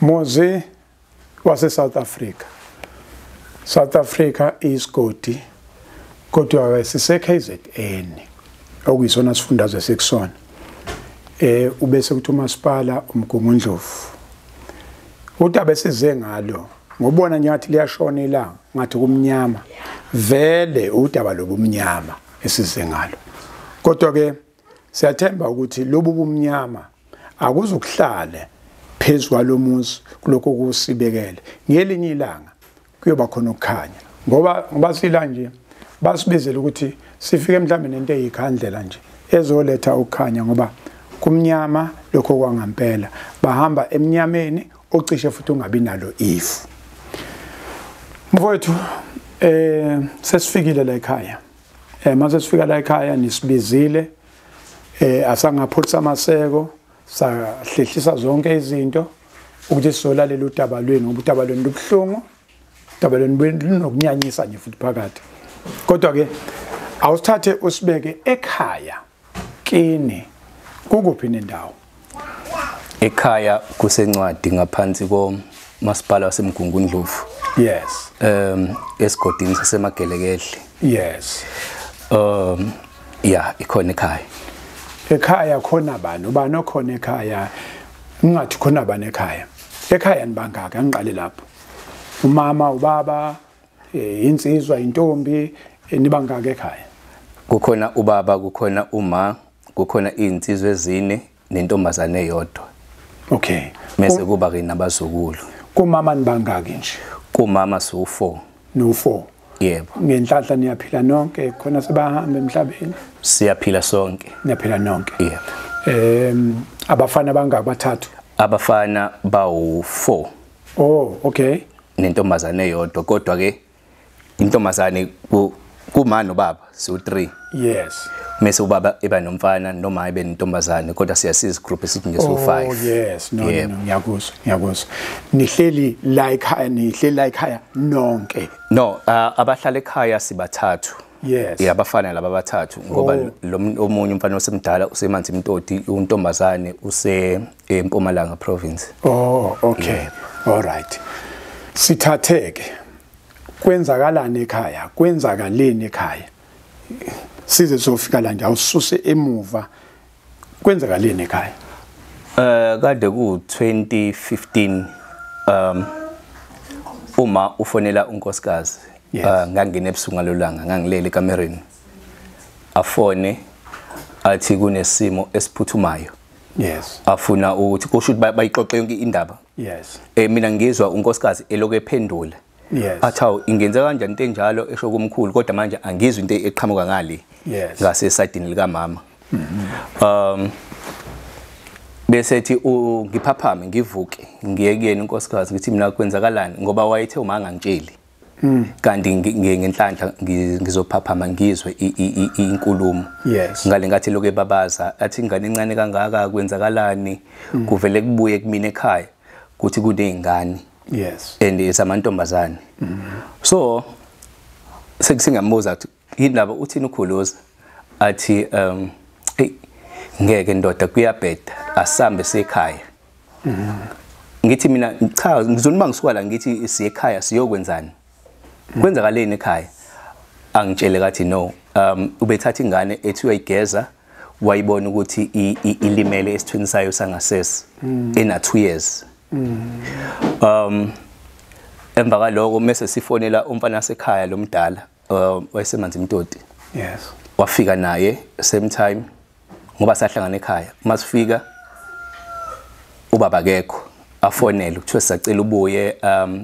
Muzi wase South Africa. South Africa isigodi kodwa ke sise KZN okuyisona sifundazwe sekusona. Ubese kuthi umasipala uMgungundlovu. Udaba esize ngalo ngobona nyathi liyashona ilanga ngathi kumnyama, vele udaba lobumnyama esize ngalo. Kodwa ke siyathemba ukuthi lobu bumnyama akuzukuhlale phezulu kwalomuzi kuloko kusibekele. Ngelinye ilanga kuyoba khona ukukhanya, ngoba sila nje basibizela ukuthi sifike mhlambe nento eyikhandlela nje ezoletha ukukhanya, ngoba kumnyama lokho kwangampela bahamba emnyameni ocishe futhi ungabi nalo ifu. Mfowethu, sesifikile la ekhaya. Mase sifika la ekhaya nisibizile, asangaphulisa amaseko, sahlehlisa zonke izinto ukuthi sizolalela udaba lwenu, ngoba udaba lwenu lubuhlungu, udaba lwenu lunokunyanyisa nje futhi phakathi. Kodwa ke awusithathe usibeke ekhaya kini, kukuphi nendawo? Ekhaya kusencwadi ngaphansi komasipala waseMgungundlovu. Yes. Esigodini saseMagelekehle. Yes. Yeah, ikhona ekhaya. Ekhaya khona bani? Ubani okhona ekhaya? Ngingathi khona bani ekhaya? Ekhaya nibangaka? Ngiqale lapho. Umama, ubaba, insizwa, intombi, nibangaka ekhaya? Kukhona ubaba, kukhona uma, kukhona insizwa ezine nentombazane eyodwa. Okay. Mase kuba ke nabazukulu. Kumama nibangaki nje? Kumama su4. No4. Yebo. Ngenhlanhla niyaphila nonke, khona sebahamba emhlabeni? Siyaphila sonke. Niyaphila nonke. Yebo. Abafana bangaki? Bathathu. Abafana bawu4. Oh, okay. Nentombazane eyodwa, kodwa ke intombazane kuma nobaba su3. Yes. Mase ubaba eba nomfana noma ebe nentombazane, kodwa siyasiza group esithi nje su5. Oh yes, no, no, no, ngiyakuzwa, ngiyakuzwa. Nihleli la ekhaya, nihleli la ekhaya nonke? No, abahlala ekhaya sibathathu. Yes. Yeah, abafana laba bathathu, ngoba lo omunye umfana osemdala useManzi Mtoti, untombazane use eMpumalanga province. Oh, okay. Yeah. All right. Sithatheke. Kwenzakalani ekhaya? Kwenzakaleni ekhaya? Size sofika la nje awususe emuva. Kwenzakaleni ekhaya? Kade ku 2015 uma ufonela unkosikazi. Yes. Ngangena ebusuku ngalolanga, ngangilele ekamereni. Afone athi kunesimo esiphuthumayo. Yes. Afuna ukuthi kusho ukuthi bayixoxe yonke indaba. Yes. Mina ngizwa unkosikazi elokhu ephendula. Yes. Athi awu ingenza kanjani into enjalo, esho kumkhulu, kodwa manje angizwa into eqhamuka ngale. Yes. Ngase sayidini lika mama. Bese ethi ngiphaphame ngivuke ngiye kuyena unkosikazi ngithi mina kwenzakalani, ngoba wayethe uma angangitsheli. Kanti ngenhlanhla ngizophaphama ngizwe inkulumo. Yes. Ngale ngathi lokho ebabaza athi ingane encane kangaka kwenzakalani, kuvele kubuye kumina ekhaya kuthi kunezingane. Yes. And ezamantombazane. So sekusingambuza ukuthi yini laba, uthini ukhuluza, athi hey ngeke ndoda kuyabheda, asambe sekhaya. Ngithi mina cha, ngizonima ngisuka la ngithi siye ekhaya siyokwenzani? Kwenzakaleni ekhaya? Angitshele kathi no, ubethatha ingane ethi uyayigeza, wayibona ukuthi ilimele esithweni sayo sangasese ena 2 years. Emva kwaloko mase sifonela umfana wasekhaya lomdala, wayeseManzi Mtoti. Yes. Wafika naye same time ngoba sahlangana ekhaya. Masifika ubaba akekho, afonele kuthiwe sacela ubuye,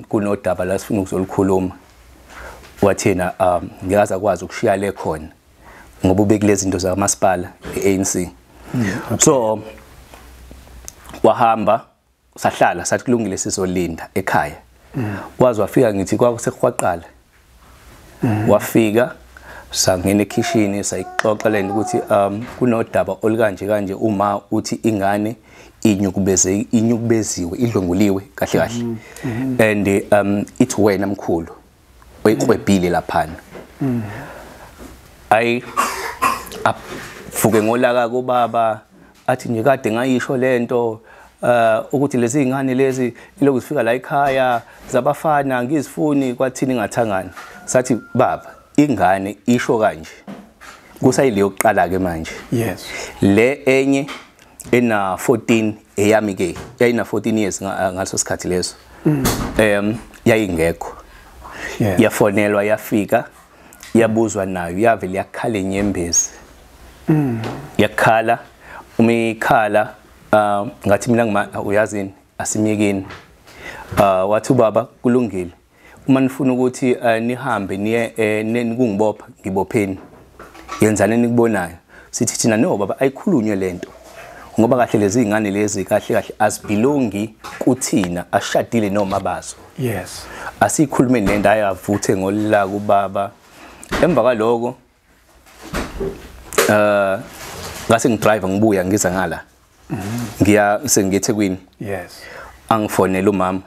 kunodaba la sifuna ukuzolikhuluma. Wathina ngikaze akwazi ukushiya le khona ngoba ubekulezi zinto zakamasipala eANC. Okay. So wahamba, sahlala sathi kulungile sizolinda ekhaya. Waze wafika ngithi kwakusekuqala. Wafika sangena ekhishini sayixoxa lento ukuthi kunodaba olukanje kanje, uma uthi ingane inyukubeziwe, idlwenguliwe kahle kahle. And ithi wena mkhulu oyiqwebhile laphana. Ayi afuke ngolaka kubaba athi nje kade ngayisho lento, Ukuthi lezi ingane lezi iloku zifika la ekhaya zabafana ngizifuni kwathini ngathangana. Sathi baba ingane isho kanje. Kusayile yokuqala ke manje. Yes. Le enye ena 14 eyami ke yayina 14 years ngaleso sikhathi leso. Yayingekho. Yafonelwa yafika yabuzwa nayo yavele yakhala inyembezi. Yakhala uma ikhala ngathi mina uyazini asimiyekeni. Wathi ubaba kulungile uma nifuna ukuthi nihambe niye nikungibopha ngibopheni yenzani nikubonayo. Sithi thina no baba ayikhulunywe lento ngoba kahle lezi ingane lezi kahle kahle azibelongi kuthina ashadile noma bazo. Yes. Asikhulume lento ayavuthe ngolaka ubaba. Emva kwaloko ngase ngidrive ngibuya ngiza ngala. Ngiya sengiyeThekwini. Yes. Angifonela umama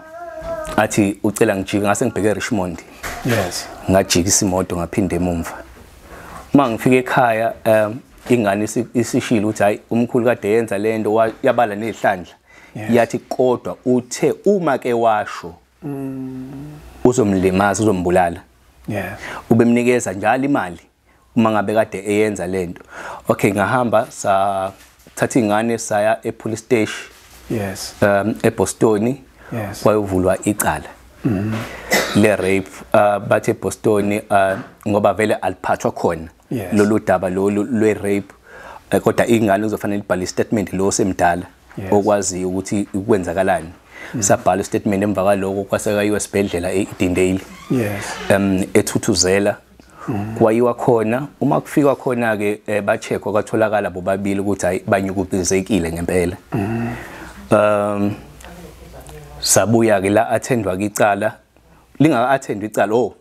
athi ucela ngijike ngase ngibheke eRichmond. Yes. Ngajikisa imoto ngaphinda emumva. Uma ngifika ekhaya ingane isishilo ukuthi hayi umkhulu kade yenza lento yabala nezihlandla. Yathi kodwa uthe uma ke washo uzomlimaza uzombulala. Yeah. Ubemnikeza njalo imali uma ngabe kade eyenza lento. Okay ngahamba sathatha ingane saya epolice station. Yes. eBoston. Yes. Kwayovulwa icala. Le rape bathe eBoston ngoba vele aliphathwa khona lolu daba lolu lwe rape kodwa ingane kuzofanele ibhale statement lo semdala okwazi ukuthi ukwenzakalani. Sabhala statement emva kwaloko kwasekayiwe esibhedlela eEdendale. Yes. Ethuthuzela. Kwayiwa khona uma kufikwa khona ke bacheckwa kwatholakala bobabili ukuthi hayi banyukubizekile ngempela. Sabuya ke la attendwa ke icala lingaka attendwa icala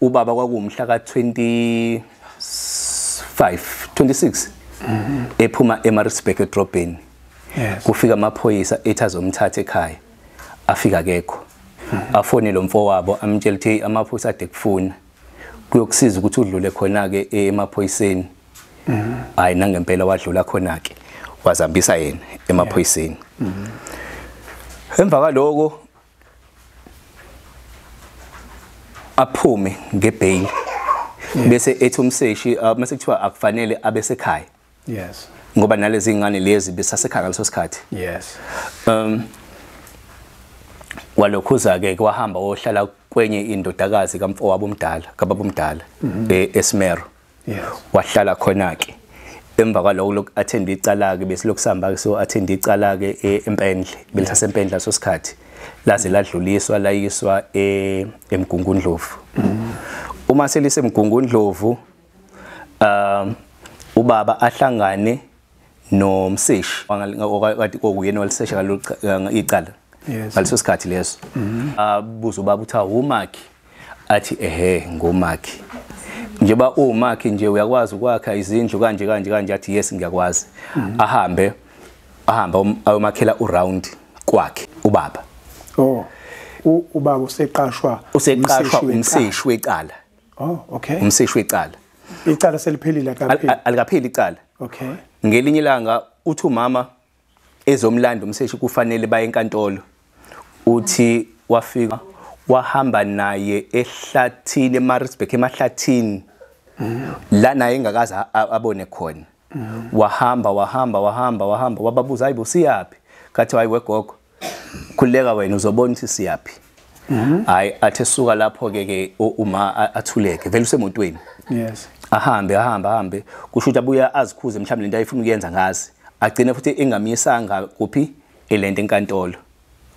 ubaba kwakuwumhla ka 25 26 ephuma eMaritzburg edrobheni. Yes. Kufika amaphoyisa ethi azomthatha ekhaya afika kekho. Afone lo mfowabo amtshela ukuthi amaphoyisa ade kufuna kuyokusiza ukuthi udlule khona ke emaphoyiseni. Hayi nangempela wadlula khona ke wazambisa yena emaphoyiseni. Emva kwaloko aphume ngebail. Bese ethi umseshi mase kuthiwa akufanele abe sekhaya. Yes. Ngoba nalezi ingane lezi besasekhaya ngaleso sikhathi. Yes. Walokhuza ke kwahamba ohlala kwenye indodakazi kamfowabo omdala kababa omdala eSmero. Yes. Wahlala khona ke. Emva kwaloko loku attend icala ke bese lokusihamba ke so attend icala ke eMpendle belisase eMpendle leso sikhathi laze ladluliswa layiswa eMgungundlovu. Uma selise eMgungundlovu ubaba ahlangane nomseshi okade okuyena walisesha ngalolu icala. Ngaleso sikhathi leso. Abuza ubaba uthi awumakhi athi ehe ngomakhi. Njengoba umakhi nje uyakwazi ukwakha izindlu kanje kanje kanje athi yes ngiyakwazi. Ahambe ayomakhela uround kwakhe ubaba. Oh ubaba useqashwa umseshi wecala. Oh okay. Umseshi wecala. Icala seliphelile akapheli. Alikapheli icala. Okay. Ngelinye ilanga uthi umama ezomlando umseshi kufanele baye enkantolo. Uthi wafika wahamba naye ehlathini eMaritzburg emahlathini la naye engakaze abone khona. Wahamba wahamba wahamba wahamba wababuza hayibo siyaphi kathi hayi wegogo khuleka wena uzobona ukuthi siyaphi. Hayi athe suka lapho ke ke uma athuleke vele usemotweni. Yes. Ahambe ahambe ahambe kusho ukuthi abuya azikhuze mhlawumbe lento ayifuna ukuyenza ngazi agcine futhi engamiyisanga kuphi elento enkantolo.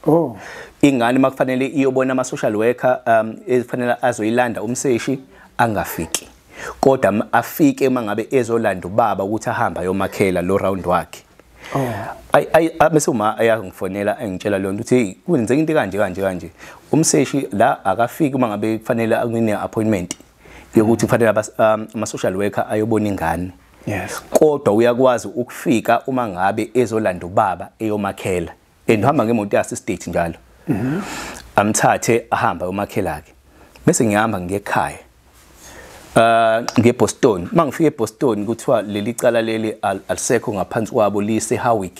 Oh. Ingane makufanele iyobona ama social worker efanele azoyilanda umseshi angafiki. Kodwa afike mangabe ezolanda ubaba ukuthi ahamba ayomakhela lo round wakhe. Oh. Ay bese uma ayangifonela engitshela lonto ukuthi kwenzeka into kanje kanje kanje. Umseshi la akafiki uma ngabe kufanele akune appointment yokuthi kufanele ama social worker ayobona ingane. Yes. Kodwa uyakwazi ukufika uma ngabe ezolanda ubaba eyomakhela. Enihamba ngemoto yase state njalo. Amthathe ahamba ayomakhela ke. Bese ngihamba ngiyekhaya. ngeBoston. Mangifika eBoston kuthiwa leli cala leli alisekho ngaphansi kwabo lise Howick.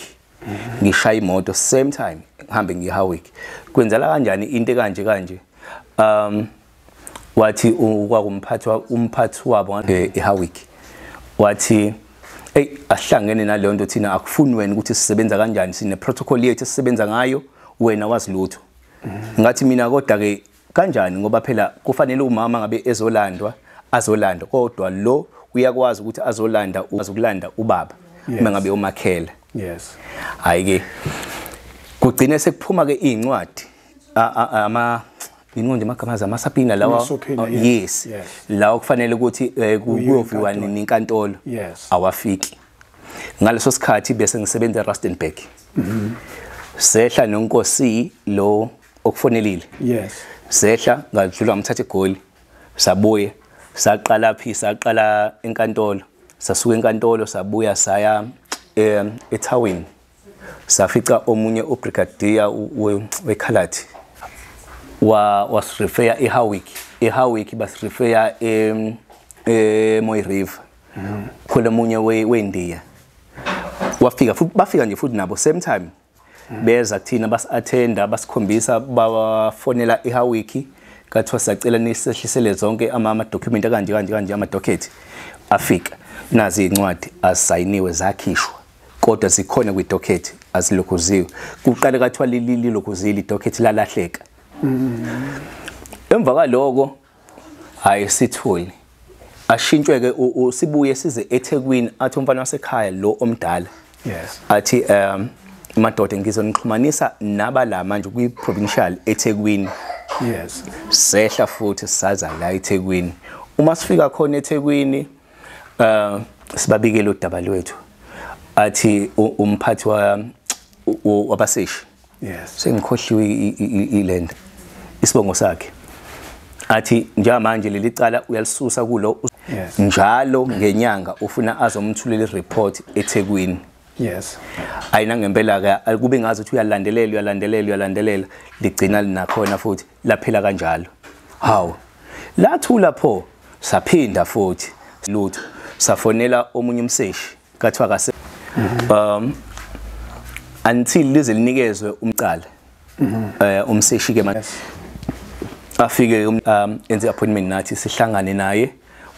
Ngishaya imoto same time ngihambe ngiye Howick. Kwenzela kanjani into kanje kanje? Wathi umphathi wabo eHowick wathi hey, ahlangene naleyo nto, thina akufuni wena ukuthi sisebenza kanjani, sine protocol yethu esisebenza ngayo, wena wazi lutho. Ngathi mina kodwa ke kanjani, ngoba phela kufanele umama ngabe ezolandwa azolandwa, kodwa lo uyakwazi ukuthi azolanda ukulanda ubaba uma ngabe umakhela. Yes. Hayi ke kugcine sekuphuma ke incwadi ama inqondo amagama amasapina lawa, yes, lawa kufanele ukuthi kuyoviwa nenkantolo. Awafiki. Ngaleso sikhathi bese ngisebenza eRustenburg. Sehla noNkosi lo okufonelile. Yes. Sehla ngadlula ngamthatha eGoli, sabuye saqala phi, saqala enkantolo, sasuka enkantolo sabuya saya eThawini, safica omunye ubrigadier weKhaladi wasirefeya eHowick. eHowick basirefeya eMoy River. Khona omunye weNdiya wafika futhi, bafika nje futhi nabo same time beza kuthina, bas-attenda, basikhombisa, bafonela eHowick, kathiwa sacela nisehlisele zonke ama-document kanje kanje kanje, ama-docket afika, nazi iy'ncwadi azisayiniwe zakhishwa, kodwa zikhona kwi-docket azilokhuziwe. Kuqale kathiwa lilokhuzile i-docket, lalahleka. Emva kwaloko hayi sithule, ashintshwe-ke sibuye size eThekwini, athi umfana wasekhaya lo omdala. Yes. Athi madoda ngizonixhumanisa nabala manje kwi-provincial eThekwini. Yes. Sehla futhi saza la eThekwini. Uma sifika khona eThekwini sibabikele udaba lwethu. Athi umphathi wabaseshi. Yes. Sengikhohliwe ilenda isibongo sakhe. Athi njengamanje leli cala uyalisusa kulo. Yes. Njalo ngenyanga ufuna azomthulela ireport eThekwini. Yes. Ayina ngempela ke kube ngazi ukuthi uyalandelela uyalandelela uyalandelela, ligcina linakhona futhi laphela kanjalo. Hawu. Lathula pho saphinda futhi lutho, safonela omunye umseshi kathiwa kase until lize linikezwe umcala. Umseshi ke manje afike enze appointment nathi sihlangane naye.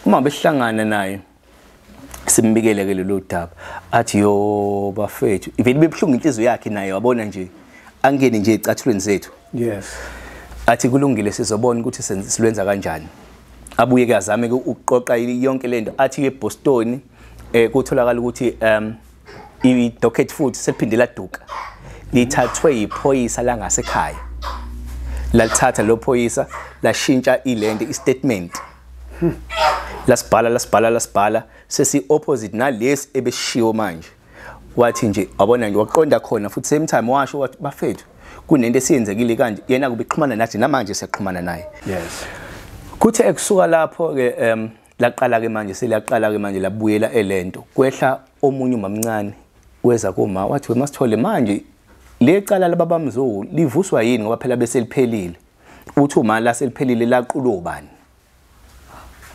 Uma besihlangana naye simbikele ke lelo daba, athi yo bafethu, ivele bebhlungu inhliziyo yakhe naye, wabona nje angene nje ecathulweni zethu. Yes. Athi kulungile sizobona ukuthi silwenza kanjani. Abuye ke azame ke ukuqoqa yonke lento. Athi eBoston kutholakala ukuthi i-docket futhi seliphinde laduka, lithathwe iphoyisa langasekhaya, lalithatha lo phoyisa lashintsha ilento i-statement, lasibhala lasibhala lasibhala sesi opposite nalesi ebeshiwo manje. Wathi nje wabona nje waqonda khona futhi same time washo wathi bafethu kunento esiyenzekile kanje, yena kube xhumana nathi namanje siyaxhumana naye. Yes. Kuthe ekusuka lapho ke laqala ke manje seliyaqala ke manje labuyela elento. Kwehla omunye umamncane weza kuma wathi we masithole manje lecala lababamzulu livuswa yini, ngoba phela bese liphelile. Uthi uma la seliphelile laqulwa ubani?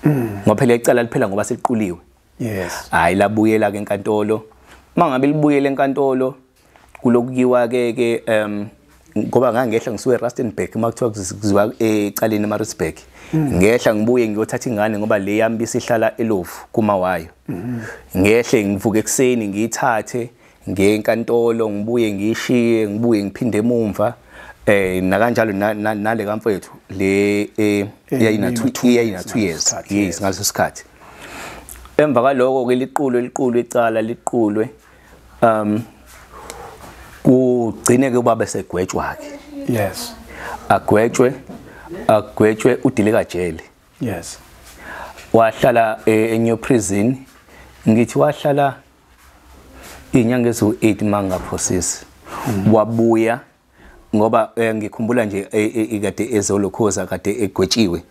Ngoba phela icala liphela ngoba seliquliwe. Yes. Hayi labuyela ke enkantolo. Mangabe libuyele enkantolo kulokuyiwa ke ngoba ngangehla ngisuke eRustenburg makuthiwa kuziwa ecaleni eMaritzburg. Ngehla ngibuye ngiyothatha ingane ngoba le yami bisihlala eLovu kuma wayo. Ngehle ngivuke ekseni ngiyithathe ngiye enkantolo, ngibuye ngiyishiye, ngibuye ngiphinde emumva. Nakanjalo nale kamfowethu le yayina 2 years. Yes, ngaleso sikhathi. Emva kwaloko ke liqulwe liqulwe icala liqulwe kugcine ke ubaba segwetshwa ke. Yes. Agwetshwe udileka jele. Yes. Wahlala eNew Prison, ngithi wahlala inyanga ezu8 mangaphosisi. Wabuya ngoba ngikhumbula nje ikade ezolokhoza kade egwetshiwe.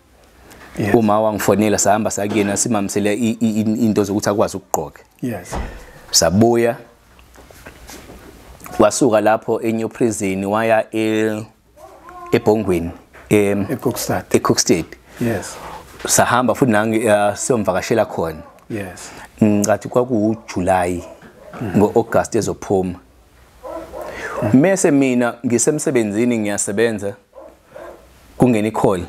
Uma wangifonela sahamba sakuyena simamsele into zokuthi akwazi ukugqoka. Yes. Sabuya wasuka lapho eNew Prison waya eBhongweni eKokstad. eKokstad. Yes. Sahamba futhi nangi siyomvakashela khona. Yes. Ngathi kwakuwu July ngo August ezophuma. Mese mina ngisemsebenzini ngiyasebenza kungena i-call.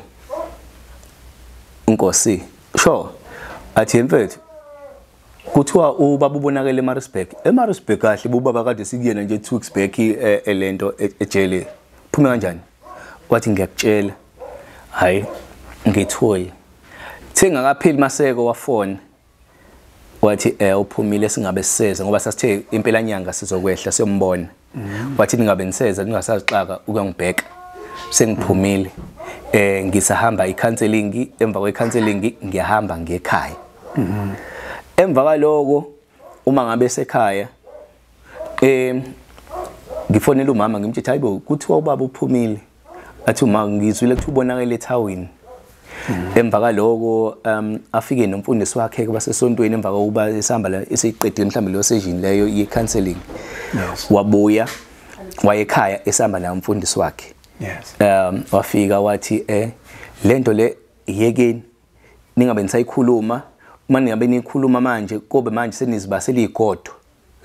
Unkosi sure athi mfethu kuthiwa ubaba ubonakele eMaritzburg. eMaritzburg kahle ubaba kade sikuyena nje 2 weeks back elento ejele. Phume kanjani? Wathi ngiyakutshela. Hayi ngithoyi. Thengakapheli maseko wafona. Wathi uphumile singabe siseza ngoba sasithe impela nyanga sizokwehla siyombona. Wathi ningabe niseza ningasazixaka ukuyangibheka. Sengiphumile. Ngisahamba i-counseling, emva kwe-counseling ngiyahamba ngekhaya. Emva kwaloko uma ngabe sekhaya ngifonela umama ngimtshela hayibo kuthiwa ubaba uphumile. Athi uma ngizwile kuthi ubonakele ethawini. Emva kwaloko afike nomfundisi wakhe basesontweni emva kokuba esihamba la esiqedile mhlawumbe leyo session leyo ye counseling. Wabuya wayekhaya esihamba nomfundisi wakhe. Yes. Wafika wathi lento le yekeni ningabe nisayikhuluma, uma ningabe nikhuluma manje kobe manje senizibasela izigodo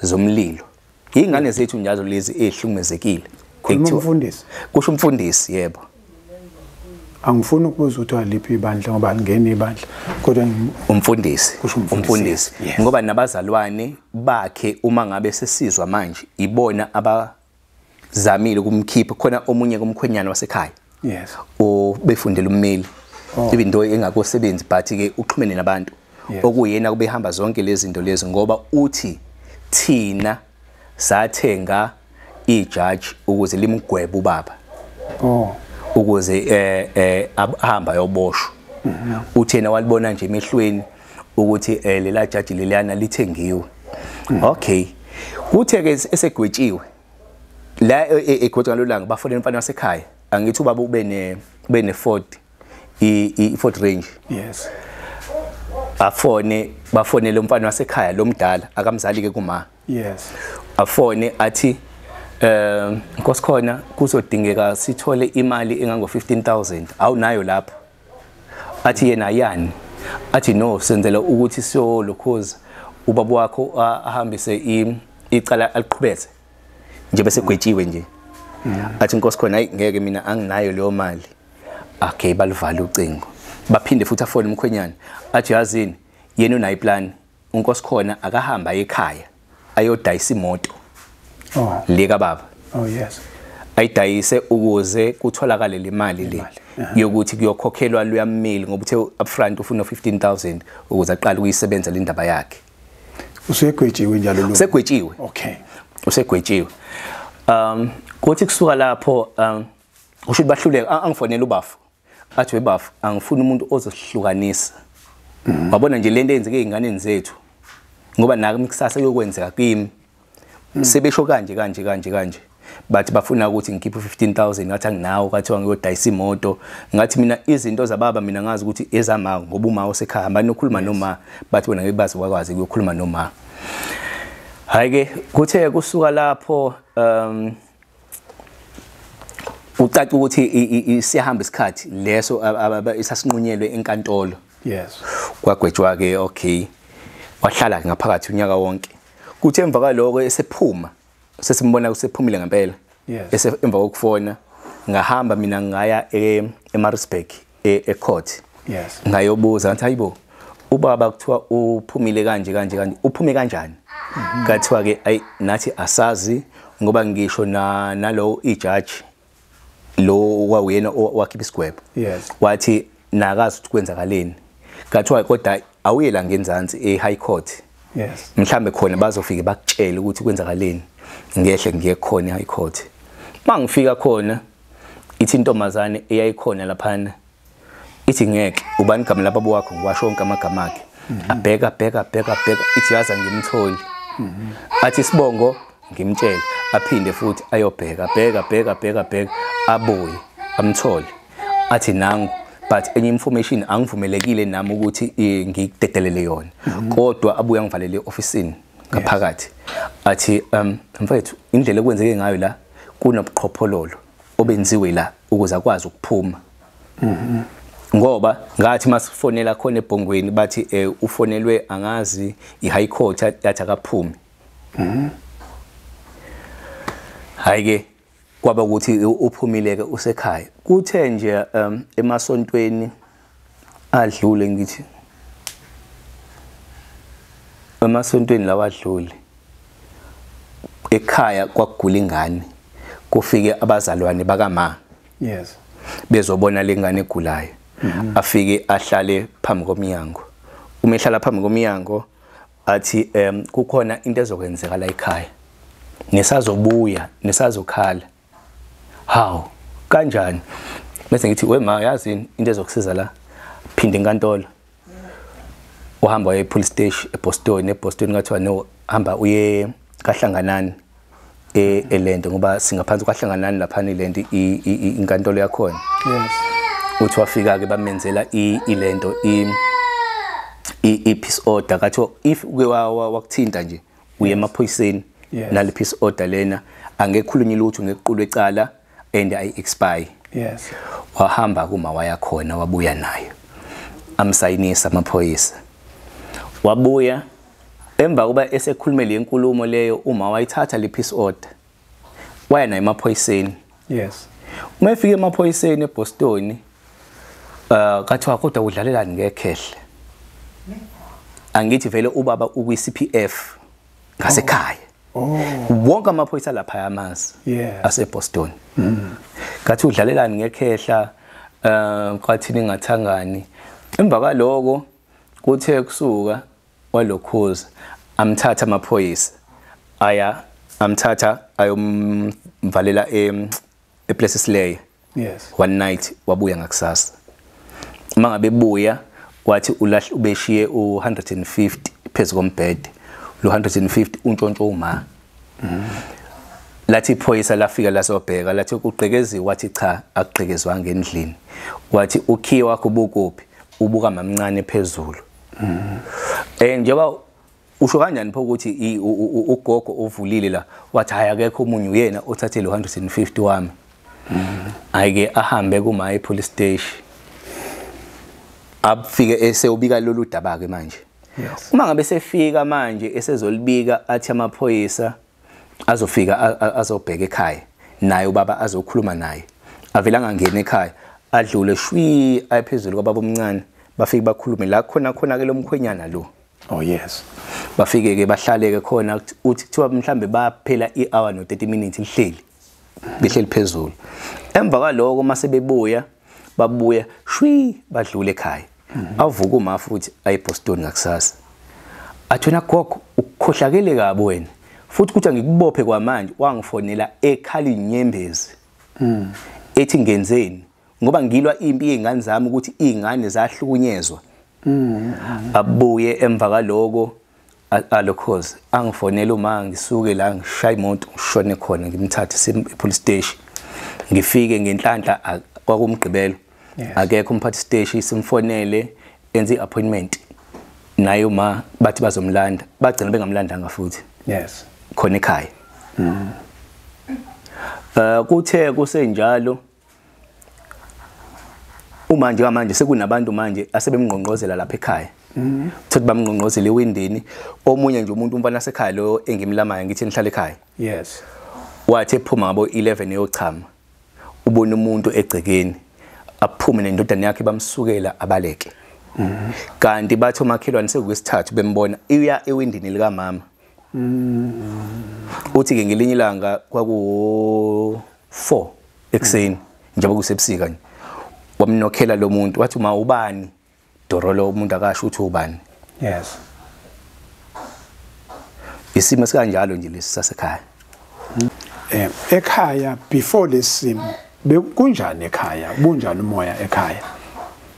zomlilo. Ingane zethu njazo lezi ezihlukumezekile. Khuluma umfundisi. Kusho umfundisi yebo. Angifuni ukubuza ukuthi aliphi ibandla ngoba alingeni ibandla kodwa umfundisi kusho umfundisi. Yes. Ngoba nabazalwane bakhe uma ngabe sesizwa manje ibona abazamile ukumkhipha khona omunye kumkhwenyana wasekhaya. Yes. Obefundela ummeli. Even though engakosebenzi but ke uxhumene nabantu. Yes. Okuyena kubehamba zonke lezi zinto lezi ngoba uthi thina sathenga ijaji ukuze limgwebe ubaba. Oh. Ukuze ahamba ayoboshwa. Uthena walibona nje emehlweni ukuthi lela jaji leliyana lithengiwe. Okay. Kuthe ke esegwetshiwe la egwetshwa ngalolanga bafonela umfana wasekhaya. Angithi ubaba ube ne Ford i Ford Range. Yes. Afone bafonele umfana wasekhaya lomdala akamzali ke kuma. Yes. Afone athi Nkosikhona kuzodingeka sithole imali engango 15,000 awunayo lapho. Athi yena yani. Athi no senzela ukuthi siyolokhoza ubaba wakho ahambise icala aliqhubeze nje bese gwetshiwe nje. Athi Nkosikhona hayi ngeke mina anginayo leyo mali. Okay balivala ucingo. Baphinde futhi afone umkhwenyana athi yazini yena unayo iplan uNkosikhona akahamba ekhaya ayodayisa imoto. Oh. Le kababa. Oh yes. Ayidayise ukuze kutholakale le mali le yokuthi kuyokhokhelwa luyammeli ngoba uthe upfront ufuna 15,000 ukuze aqale ukuyisebenza le ndaba yakhe. Usegwetshiwe njalo lo. Usegwetshiwe. Okay. Usegwetshiwe. Kuthi kusuka lapho usho bahluleka angifonela ubafu. Athi webafu angifuni umuntu ozosihlukanisa. Wabona nje lento eyenzeke einganeni zethu. Ngoba nami kusasa kuyokwenzeka kimi. Sebesho kanje kanje kanje kanje bathi bafuna ukuthi ngikhiphe 15,000 ngathi anginawo kathiwa ngiyodayisa imoto ngathi mina izinto zababa mina ngazi ukuthi ezama ngoba uma osekhaya hamba nokhuluma noma bathi bona ngeke bazi bakwazi ukuyokhuluma noma. Hayi ke kuthe kusuka lapho ucaca ukuthi siyahamba isikhathi leso isasinqunyelwe enkantolo. Yes. Kwagwetshwa ke okay wahlala ngaphakathi unyaka wonke. Kuthi emva kwaloko esephuma sesimbona usephumile ngempela. Yes. Emva kokufona ngahamba mina ngaya eMaritzburg ecourt. Yes. Ngayobuza ngathi hayibo ubaba kuthiwa uphumile kanje kanje kanje uphume kanjani? Kathiwa ke ayi nathi asazi ngoba ngisho nalo ijaji lo wawuyena wakhipha isigwebo. Yes. Wathi nakazi ukuthi kwenzakaleni. Kathiwa kodwa awuyela ngenzansi eHigh Court. Yes. Mhlambe khona bazofike bakutshele ukuthi kwenzakaleni. Ngehle ngiye khona eHigh Court. Mangifika khona ithi intombazane eyayikhona laphana ithi ngeke ubani igama lababa wakho ngiwasho wonke amagama akhe. Abheka bheka bheka bheka ithi yaza ngimtholi. Athi sibongo ngimtshele aphinde futhi ayobheka bheka bheka bheka bheka abuye amthole. Athi nangu but enye information angivumelekile nami ukuthi ngikudedelele yona. Kodwa abuye angivalele eofficeini ngaphakathi. Athi mfethu indlela ekwenzeke ngayo la kunobuqhophololo obenziwe la ukuze akwazi ukuphuma. Ngoba ngathi masifonela khona ebhongweni bathi ufonelwe angazi iHigh Court yathi akaphumi. Hayi ke kwaba ukuthi uphumile ke usekhaya. Kuthe nje emasontweni adlule, ngithi emasontweni lawa adlule, ekhaya kwakugula ingane, kufike abazalwane bakama. Yes. Bezobona lengane egulayo. Afike ahlale phambi komnyango. Uma ehlala phambi komnyango athi kukhona into ezokwenzeka la ekhaya. Nisazobuya, nisazokhala. Hawu, kanjani? Bese ngithi we ma, yazini into ezokusiza la, phinde enkantolo. Uhamba uye police station eBoston, eBoston ngathiwa no, hamba uye kaHlanganani elento, ngoba singaphansi kwaHlanganani lapha ilento inkantolo yakhona. Yes. Uthi wafika ke bamenzela ilento i peace order, kathiwa if uke wakuthinta nje uye emaphoyiseni. Yes. Nale peace order lena angekhulunywe lutho, ngequlwe ecala and ay expire. Yes. Wahamba kuma waya khona, wabuya nayo, amsayinisa amaphoyisa. Wabuya emva kuba esekhulume le nkulumo leyo, uma wayithatha le peace order waya nayo emaphoyiseni. Yes. Uma efika emaphoyiseni eBoston, kathiwa kodwa udlalelani ngekhehle? Angithi vele ubaba ukwi CPF ngasekhaya. Oh. Wonke amaphoyisa lapha ayamazi. Yes. AseBoston. Kathi udlalelani ngekhehla, kwathini ngathangani. Emva kwaloko kuthe kusuka walokhuza amthatha amaphoyisa, aya amthatha ayomvalela ePlace Slay. Yes. One night wabuya ngakusasa. Uma ngabe buya wathi ulahle ubeshiye u150 phezulu kombhede. Lo 150 untshontsho uma. Lathi iphoyisa lafika lasobheka, lathi uqhekeziwe, wathi cha, akuqhekezwanga endlini. Wathi ukhiye wakho ubukuphi? Ubuka mamncane phezulu. Njengoba usho kanjani pho ukuthi ugogo uvulile la? Wathi hayi, akekho omunye, uyena othathe lo 150 wami. Ayike ahambe kuma e police station. Afike esewubika lolu daba ke manje. Yes. Uma ngabe sefika manje esezolibika, athi amaphoyisa azofika azobheka ekhaya, naye ubaba azokhuluma naye. Avela angangena ekhaya, adlule shwi ayephezulu kwababa omncane, bafike bakhulume la khona khona ke lomkhwenyana lo. Oh yes. Bafike ke bahlaleke khona, uthi kuthiwa mhlambe baphela i-hour no 30 minutes lihleli. Behleli phezulu. Emva kwaloko mase bebuya, babuya shwi badlule ekhaya. Avuka uma futhi ayeBoston ngakusasa. Athi wena gogo ukukhohlakele kabi wena. Futhi kuthi angikubophe kwamanje, wangifonela ekhala inyembezi. Ethi ngenzeni? Ngoba ngilwa impi yezingane zami ukuthi izingane zahlukunyezwa. Abuye emva kaloko alokhoze angifonela uma ngisuke la ngishaya imoto ngishone khona, ngimthathe e police station. Ngifike ngenhlanhla kwakumgqibelo. Yes. Akekho umphathi station, simfonele enze iappointment naye uma bathi bazomlanda, bagcina bengamlandanga futhi. Yes. Khona ekhaya. Kuthe kusenjalo uma nje manje sekunabantu manje asebemngqongqozela lapha ekhaya. Uthi bamngqongqozela ewindini, omunye nje umuntu umfana sekhaya lo engimlamayo ngithi nihlale ekhaya. Yes. Wathi ephuma ngabo 11 eyochama, ubona umuntu egcekeni, aphume nendodana yakhe bamsukela abaleke. Kanti bathi omakhelwane sekukwesithathu bembona iya ewindini likamama. Uthi ke ngelinye ilanga kwaku 4 ekseni njengoba kusebusika nje, wamnokhela lo muntu wathi uma ubani dorolo, umuntu akasho ukuthi ubani. Yes. Isimo sikanjalo nje lesi sasekhaya. Ekhaya before lesimo bekunjani ekhaya? Bunjani umoya ekhaya?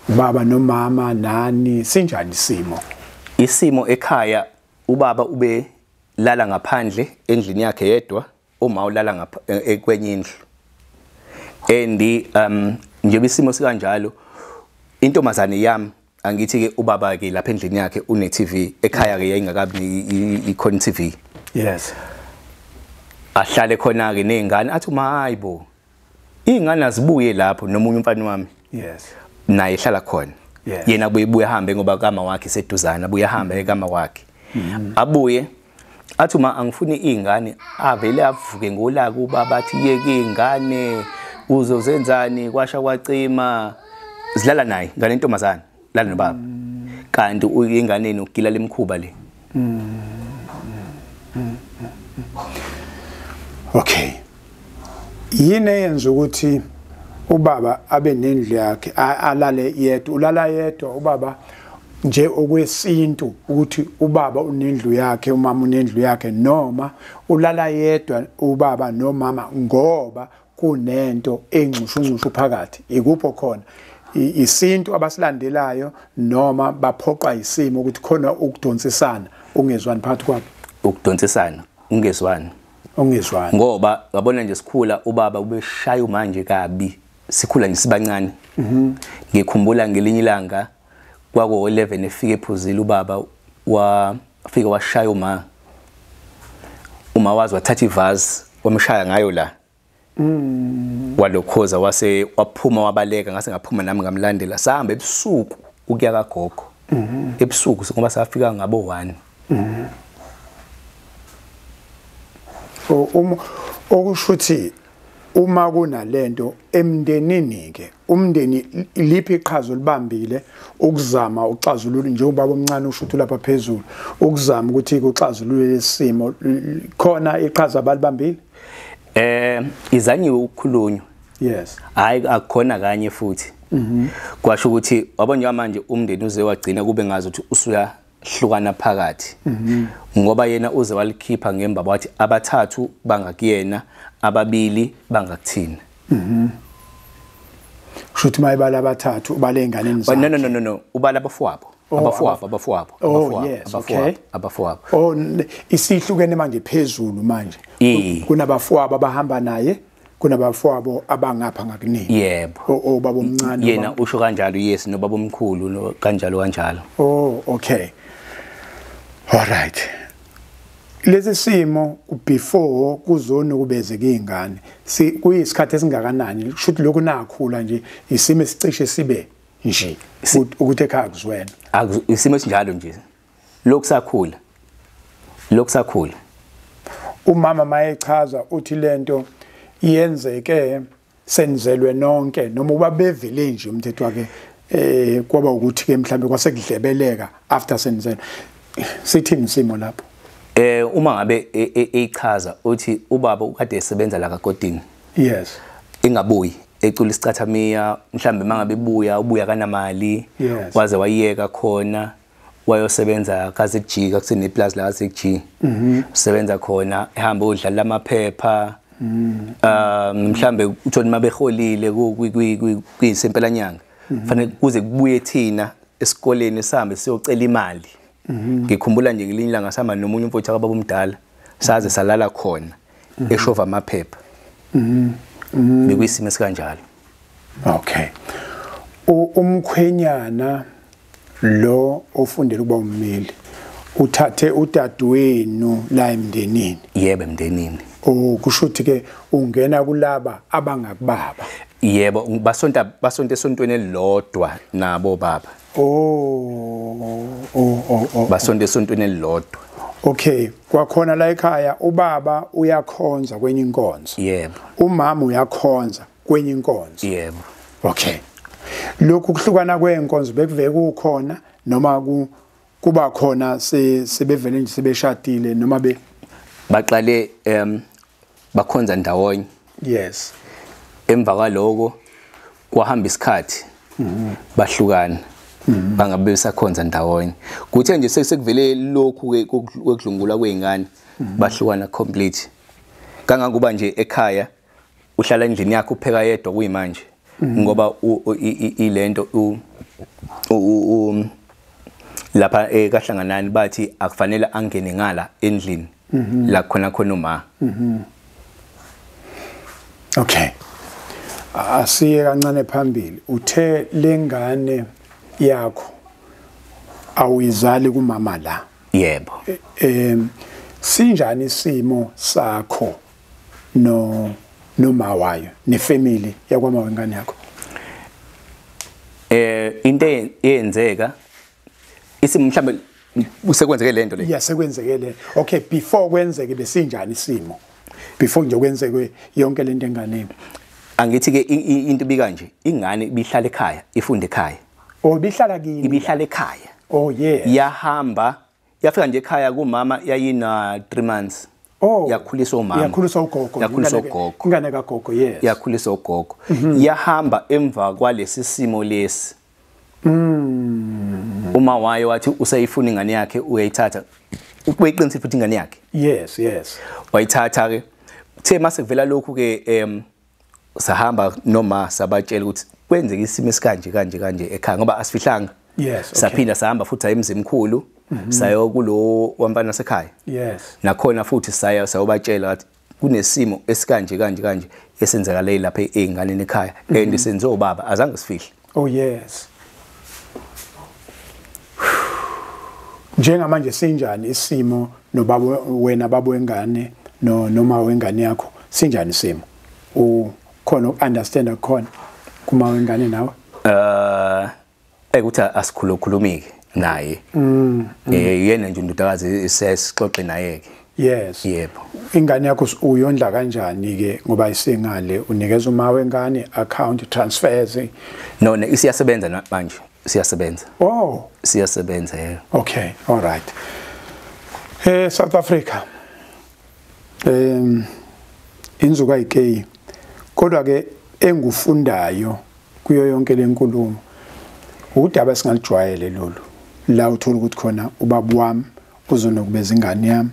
Baba nomama nani, sinjani isimo? Isimo ekhaya, ubaba ube lala ngaphandle endlini yakhe yedwa, uma ulala ngapha kwenye indlu. And njengoba isimo sikanjalo, intombazane yami angithi ke ubaba ke lapha endlini yakhe une TV, ekhaya ke yayingakabi ikhona TV. Yes. Ahlale khona ke nezingane, athi uma hayibo izingane azibuye lapho nomunye umfana wami. Yes. Naye ehlala khona. Yes. Yena abuye buye ahambe ngoba kama wakhe seduzana, abuye ahambe kama wakhe. Abuye Athi uma angifuni izingane, avele avuke ngolaka ubaba athi yeke izingane, uzozenzani, kwasha kwacima. Zilala naye ngane intombazana, lala nobaba. Kanti uyinganeni ukugila lemkhuba le. Okay. Yini eyenza ukuthi ubaba abe nendlu yakhe alale yedwa? Ulala yedwa ubaba nje okwesintu ukuthi ubaba unendlu yakhe, umama unendlu yakhe, noma ulala yedwa ubaba nomama ngoba kunento engxushungxushu phakathi? Ikupho khona isintu abasilandelayo noma baphoqa isimo ukuthi khona ukudonsisana ungezwani phakathi kwabo? Ukudonsisana ungezwani, ungezwani ngoba yabona nje sikhula ubaba ubeshaya manje kabi, sikhula nje sibancane. Ngikhumbula ngelinye ilanga kwako 11 efike ephuzile ubaba, wafika washaya uma wazi wathatha ivasi wamshaya ngayo la. Walokhoza wase waphuma wabaleka, ngase ngaphuma nami ngamlandela. Sahamba ebusuku ukuya kagogo. Ebusuku ngoba safika ngabo 1. Okusho ukuthi uma kunalento emndenini ke, umndeni liphi iqhaza olibambile ukuzama uxazulula, njengoba omncane usho lapha phezulu, ukuzama ukuthi kuxazulule lesimo, khona iqhaza abalibambile? Izanyiwe ukukhulunywa. Yes. Hayi akukhona kanye futhi. Kwasho ukuthi wabona manje umndeni uze wagcina kube ngazi ukuthi usuyahlukana phakathi. Ngoba yena uze walikhipha ngembaba wathi abathathu bangakuyena, ababili bangakuthina. Kusho ukuthi mayibala abathathu ubale enganeni zakhe. No no no no, ubala abafowabo. Abafowabo, abafowabo, abafowabo, abafowabo. Oh, isihlukene manje phezulu manje. Kunabafowabo abahamba naye, kunabafowabo abangapha ngakunini. Yebo. O baba omncane. Yena usho kanjalo, yes, nobaba omkhulu kanjalo kanjalo. Oh, okay. All right. Lesi simo before kuzonukubezeka izingane, kuyisikhathi esingakanani? Kusho ukuthi lokhu nakhula nje isimo esicishe sibe nje ukuthi ekhaya kuzwena. Isimo esinjalo nje. Lokhu sakhula. Lokhu sakhula. Umama mayechaza uthi lento iyenzeke senzelwe nonke, noma uba bevele nje umthetho wakhe kwaba ukuthi ke mhlambe kwasekudlebeleka after senzelwe. Sithini isimo lapho? Uma ngabe echaza uthi ubaba ukade esebenza la kaKotini. Yes. Engabuyi ecula isicathamiya, mhlambe mangabe ebuya ubuya kanamali. Yes. Waze wayeka khona wayosebenza kaZG, kusene plus la kaZG. Usebenza khona ehamba udlala amaphepha. Mhlambe uthoni mabeholile kuyisempela nyanga. Fanele kuze kubuye thina esikoleni sihambe siyocela imali. Ngikhumbula nje ngelinye ilanga sihamba nomunye umfowethu kababa omdala, saze salala khona eshova amaphepha. Bekuyisimo esikanjalo. Okay. Umkhwenyana lo ofundela ukuba ummeli uthathe udadewenu la emndenini. Yebo, emndenini. Oh, kusho ukuthi ke ungena kulaba abangakubaba. Yebo, basonta esontweni elilodwa nabo baba. Oh, oh, oh, oh. Basonta esontweni elilodwa. Okay, kwakhona la ekhaya ubaba uyakhonza kwenye inkonzo. Yebo. Umama uyakhonza kwenye inkonzo. Yebo. Okay. Lokhu kuhlukana kwenkonzo bekuveke kukhona noma kuba khona sebevele nje sebeshadile noma be baqale bakhonza ndawonye. Yes. Emva kwaloko kwahamba isikhathi bahlukana. Bangabe besakhonza ndawonye. Kuthe nje sekuvele lokhu ke kwekudlungula kweingane bahlukana complete. Kangangokuba nje ekhaya uhlala endlini yakhe upheka yedwa kuyimanje. Ngoba ilento lapha ekahlanganani bathi akufanele angene ngala endlini la khona khona uma. Okay. Asiye kancane phambili. Uthe lengane yakho awuyizali kumama la. Yebo. Sinjani isimo sakho no noma wayo nefamily yakwama wengane yakho? Into eyenzeka isimo mhlambe Usekwenzeke lento le. Yeah, sekwenzeke le. Okay, before kwenzeke besinjani isimo? Before nje kwenzeke yonke lento enganeni. Angithi ke into bika nje, ingane ibihlala ekhaya, ifunde ekhaya. Oh, ibihlala kini. Ibihlala ekhaya. Oh yes. Yahamba, yafika nje ekhaya kumama yayina 3 months. Oh. Yakhuliswa umama. Yakhuliswa ugogo. Yakhuliswa ugogo. Ingane kagogo, yes. Yakhuliswa ugogo. Yahamba emva kwalesi simo lesi. Uma wayo wathi usayifuna ingane yakhe uyayithatha. Ubeqinisile futhi ingane yakhe. Yes, yes. Wayithatha ke. Uthe mase kuvela lokhu ke sahamba noma sabatshela ukuthi kwenzeka isimo esikanje kanje kanje ekhaya ngoba asifihlanga. Yes. Okay. Saphinda sahamba futhi ayemzimkhulu sayo kulo wamfana sekhaya. Yes. Nakhona futhi saya sayobatshela ukuthi kunesimo esikanje kanje kanje esenzakale lapha einganeni ekhaya and senze obaba azange sifihle. Oh yes. Njengamanje sinjani isimo nobaba wena baba wengane no noma wengane yakho sinjani isimo? Ukhona ukunderstand khona kuma wengane nawe? Ekuthi asikhulukhulumike naye. Yena nje indodakazi sesixoxe naye ke. Yes. Yebo. Ingane yakho uyondla kanjani ke ngoba isengale unikeza uma wengane account transfers? No, isiyasebenza manje. Siyasebenza. Oh, siyasebenza yebo. Okay, all right. South Africa. Inzuka ayikeyi. Kodwa ke engufundayo kuyo yonke lenkulumo udaba singalijwayele lolu. La uthola ukuthi khona ubaba wami uzonokubeza ingane yami.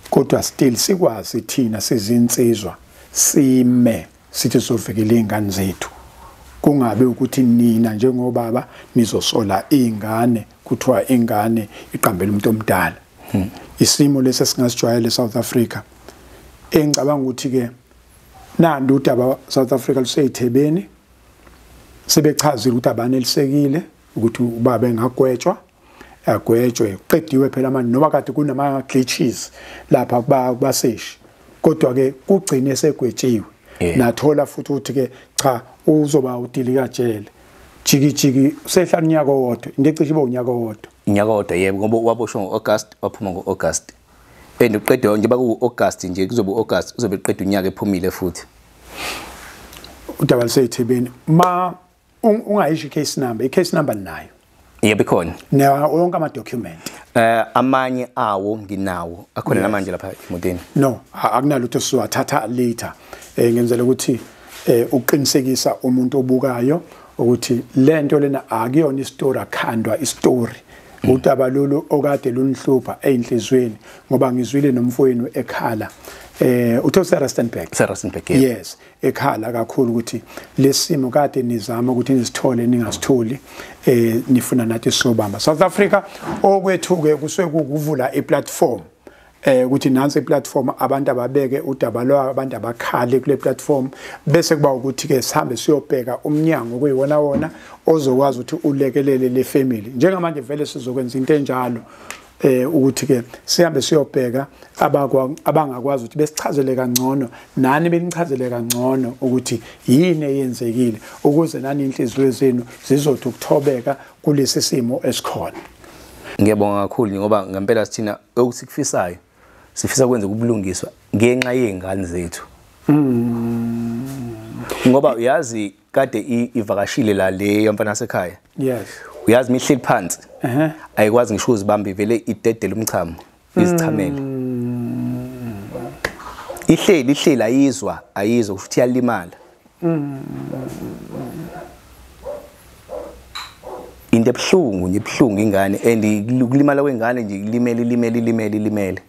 Kodwa still sikwazi thina sizinsizwa sime sithi sovikela izingane zethu. Kungabe ukuthi nina njengobaba nizosola ingane kuthiwa ingane iqambela umuntu omdala. Isimo lesi singasijwayele South Africa. Engicabanga ukuthi ke nandi udaba South Africa luseyithebeni sebechazile ukuthi abanelisekile ukuthi ubaba engagwetshwa agwetshwe kuqediwe phela manje noma kade kunama glitches lapha kubaseshi kodwa ke kugcine segwetshiwe. Nathola futhi ukuthi ke cha uzoba udilika jele jiki jiki sehla unyaka owodwa into ecishe ibe unyaka owodwa. Unyaka owodwa yebo ngoba waboshwa ngoAugust waphuma ngoAugust and uqedwe nje baku August nje kuzobe uAugust uzobe eqeda unyaka ephumile futhi. Udaba liseyithebeni ma ungayisho case number, i-case number nayo. Yebo ikhona. Nawo yonke ama document. Amanye awo nginawo akhona namanje lapha emotweni. No, akunalutho sizowathatha later. Ngenzela ukuthi uqinisekisa umuntu obukayo ukuthi lento lena akuyona istory akhandwa istory. Udaba lolu okade lunihlupha einhlizweni ngoba ngizwile nomfowenu ekhala. Uthe useRustenburg. UseRustenburg. Yes, ekhala kakhulu ukuthi lesimo kade nizama ukuthi nisithole ningasitholi nifuna nathi sobamba. South Africa okwethu ke kusuke ukuvula iplatform ukuthi nansi iplatform abantu ababeke udaba lwa abantu abakhale kule platform bese kuba ukuthi ke sihambe siyobheka umnyango kuyiwona wona ozokwazi ukuthi ulekelele le family. Njengamanje vele sizokwenza into enjalo ukuthi ke sihambe siyobheka abangakwazi ukuthi besichazele kangcono nani benichazele kangcono ukuthi yini eyenzekile ukuze nani inhliziyo zenu zizothi ukuthobeka kulesi simo esikhona. Ngiyabonga kakhulu ngoba ngempela sithina okusikufisayo sifisa kwenza ubulungiswa ngenxa yezingane zethu. Ngoba uyazi kade ivakashile la le yomfana wasekhaya. Yes. Uyazi mihleli phansi. Ayikwazi ngisho uzibamba ivele idedele umchamo izichamele. Ihleli ayizwa futhi iyalimala. Into ebuhlungu nje ibuhlungu ingane and ukulimala kwengane nje ilimele.